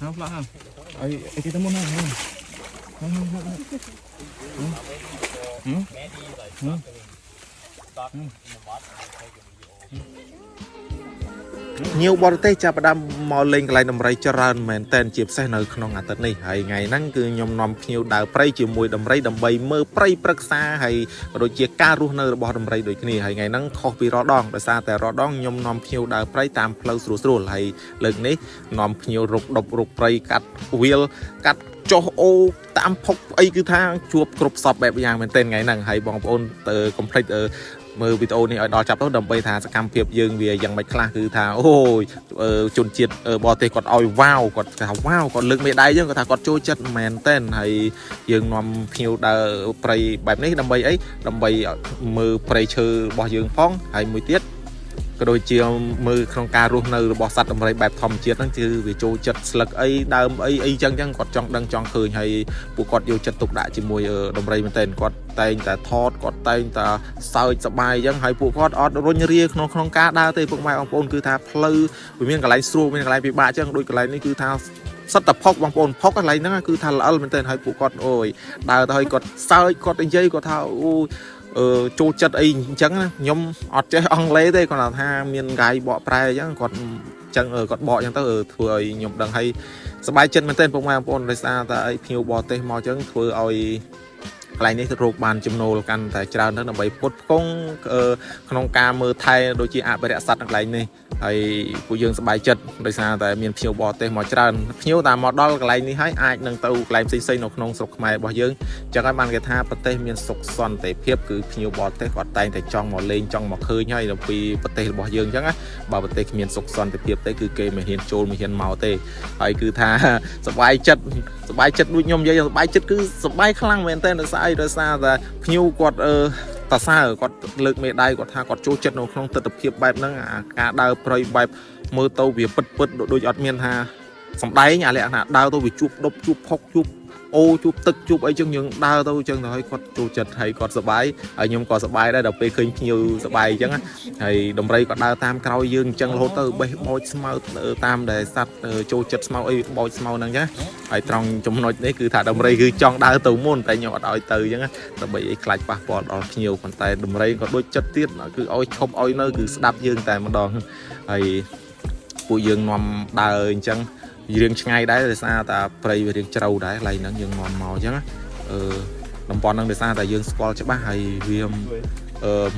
ហាផ្លាក់ហាអីអីគេទៅមុនហ្នឹងហ្នឹងហ្នឹងហ្នឹងហ្នឹង ភ្ញៀវបរទេសចាប់ផ្ដើមមកលេងកន្លែងដំរីច្រើនមែនតែនជាពិសេសនៅក្នុងអាទិត្យនេះហើយថ្ងៃហ្នឹងគឺខ្ញុំនាំភ្ញៀវដើរព្រៃជាមួយដំរីដើម្បីមើលព្រៃព្រឹក្សាហើយក៏ដូចជាការរស់នៅរបស់ដំរីដូចគ្នាហើយថ្ងៃហ្នឹងខុសពីរាល់ដងដោយសារតែរាល់ដងខ្ញុំនាំភ្ញៀវដើរព្រៃតាមផ្លូវស្រួលស្រួលហើយលើកនេះនាំភ្ញៀវរុកដប់រុកព្រៃកាត់វាលកាត់ចុះអូតាមភុកអីគឺថាជួបគ្រប់សពបែបយ៉ាងមែនទែនថ្ងៃហ្នឹងហើយបងប្អូនទៅកុំភ្លេចមើលវីដេអូនេះឲ្យដល់ចប់ទៅដើម្បីថាសកម្មភាពយើងវាយ៉ាងម៉េចខ្លះគឺថាអូយជនជាតិបរទេសគាត់ឲ្យវ៉ាវគាត់ថាវ៉ាវគាត់លើកមេដៃយើងគាត់ថាគាត់ចូលចិត្តមែនទែនហើយយើងនាំភ្ញៀវដើរព្រៃបែបនេះដើម្បីអីដើម្បីមើលព្រៃឈើរបស់យើងផងហើយមួយទៀតក៏ដូចជាមើលក្នុងការរស់នៅរបស់សត្វដំរីបែបធម្មជាតិហ្នឹងគឺវាចូលចិត្តស្លឹកអីដើមអីអីចឹងចឹងគាត់ចង់ដឹងចង់ឃើញហើយពួកគាត់យកចិត្តទុកដាក់ជាមួយដំរីមែនទែនគាត់តែងតែថតគាត់តែងតែ សើចសប្បាយអញ្ចឹងហើយពួកគាត់អត់រុញរាក្នុងក្នុងការដើរទេពុកម៉ែបងប្អូនគឺថាផ្លូវវាមានកន្លែងស្រួលមានកន្លែងពិបាកអញ្ចឹងដូចកន្លែងនេះគឺថាសិតតែផុកបងប្អូនផុកកន្លែងហ្នឹងគឺថាល្អិលមែនទែនហើយពួកគាត់អូយដើរទៅហើយគាត់សើចគាត់និយាយគាត់ថាអូអឺចូលចិត្តអីអញ្ចឹងណាខ្ញុំអត់ចេះអង់គ្លេសទេគាត់ថាមានកាយបកប្រែអញ្ចឹងគាត់អញ្ចឹងគាត់បកអញ្ចឹងទៅធ្វើឲ្យខ្ញុំដឹងហើយសប្បាយចិត្តមែនទែនពុកម៉ែបងប្អូនដោយសារតែអីភ្ញៀវបរទេសមកអញ្ចឹងធ្វើឲ្យកន្លែងនេះទៅរកបានចំណូលកាន់តែច្រើនទៅដើម្បីផ្គត់ផ្គង់ក្នុងការមើលថែដូចជាអភិរក្សសត្វនៅកន្លែងនេះហើយពួកយើងសប្បាយចិត្តដោយសារតែមានភ្ញៀវបរទេសមកច្រើនភ្ញៀវតាមមកដល់កន្លែងនេះហើយអាចនឹងទៅកន្លែងផ្សេងៗនៅក្នុងស្រុកខ្មែររបស់យើងអញ្ចឹងហើយបានគេថាប្រទេសមានសុខសន្តិភាពគឺភ្ញៀវបរទេសគាត់តែងតែចង់មកលេងចង់មកឃើញហើយដល់ពីប្រទេសរបស់យើងអញ្ចឹងណាបើប្រទេសគ្មានសុខសន្តិភាពទេគឺគេមិនហ៊ានចូលមិនហ៊ានមកទេហើយគឺថា សប្បាយចិត្តសប្បាយចិត្តដូចខ្ញុំនិយាយសប្បាយចិត្តគឺសប្បាយខ្លាំងមែនតើដោយសារអីដោយសារតែភ្ញៀវគាត់អឺតាសើគាត់លើកមេដៃគាត់ថាគាត់ចូលចិត្តនៅក្នុងទស្សនវិជ្ជាបែបហ្នឹងអាការដើរព្រៃបែបមើលទៅវាពិតពិតដូចអត់មានថាសំដែងអាលក្ខណៈដើរទៅវាជួបដប់ជួបផុកជួបអូជួបទឹកជួបអីចឹងយើងដើរទៅចឹងទៅហើយគាត់ចូលចិត្តហើយគាត់សប្បាយហើយខ្ញុំក៏សប្បាយដែរដល់ពេលឃើញភ្ញៀវសប្បាយអញ្ចឹងណាហើយដំរីក៏ដើរតាមក្រោយយើងអញ្ចឹងរហូតទៅបេះបោចស្មៅតាមដែលសត្វចូលចិត្តស្មៅអីបោចស្មៅហ្នឹងចឹងណាហើយត្រង់ចំណុចនេះគឺថាដំរីគឺចង់ដើរទៅមុនតែខ្ញុំអត់ឲ្យទៅអញ្ចឹងណាដើម្បីអីខ្លាចប៉ះពាល់ដល់ភ្ញៀវប៉ុន្តែដំរីក៏ដូចចិត្តទៀតគឺឲ្យឈប់ឲ្យនៅគឺស្ដាប់យើងតែម្ដងហើយពួកយើងនាំដើរអញ្ចឹងរៀងឆ្ងាយដែរដោយសារតែព្រៃវារៀងជ្រៅដែរកន្លែងហ្នឹងយើងនាំមកអញ្ចឹងណាអឺតំបន់ហ្នឹងដោយសារតែយើងស្គាល់ច្បាស់ហើយវា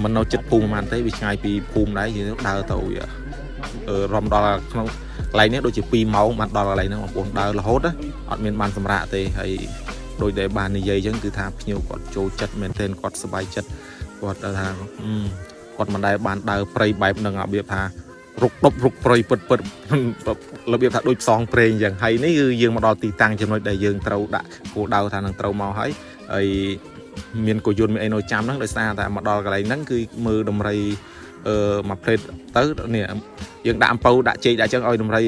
មិននៅចិត្តភូមិប៉ុន្មានទេវាឆ្ងាយពីភូមិដែរយើងដើរទៅវារំដល់ក្នុងកន្លែងនេះដូចជា2ម៉ោងបានដល់កន្លែងហ្នឹងបងប្អូនដើររហូតណាអត់មានបានសម្រាកទេហើយដោយដែលបាននិយាយអញ្ចឹងគឺថាភ្ញៀវគាត់ចូលចិត្តមែនទែនគាត់សប្បាយចិត្តគាត់ថាគាត់មិនដែលបានដើរព្រៃបែបហ្នឹងរបៀបថារុកដប់រុកព្រៃពិតពិតរបៀបថាដូចផ្សងព្រេងអញ្ចឹងហើយនេះគឺយើងមកដល់ទីតាំងចំណុចដែលយើងត្រូវដាក់គោលដៅថានឹងត្រូវមកហើយហើយមានគោយន្តមានអីនៅចាំហ្នឹងដោយសារតែមកដល់កន្លែងហ្នឹងគឺមើលដំរីមួយផ្លេតទៅនេះយើងដាក់អំពៅដាក់ចេកដាក់ចឹងឲ្យដំរី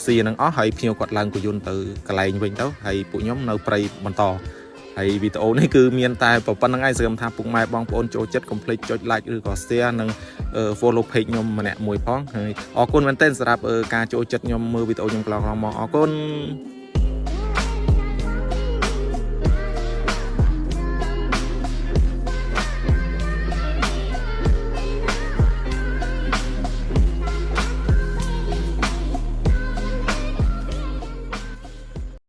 ស៊ីហ្នឹងអស់ហើយភ្ញៀវគាត់ឡើងគោយន្តទៅកន្លែងវិញទៅហើយពួកខ្ញុំនៅព្រៃបន្តហើយវីដេអូនេះគឺមានតែប៉ុណ្្នឹងឯងសង្ឃឹមថាពុកម៉ែបងប្អូនចូលចិត្តកុំភ្លេចចុច like ឬក៏ share និង follow page ខ្ញុំម្នាក់មួយផងហើយអរគុណមែនទែនសម្រាប់ការចូលចិត្តខ្ញុំមើលវីដេអូខ្ញុំកន្លងៗមកអរគុណ។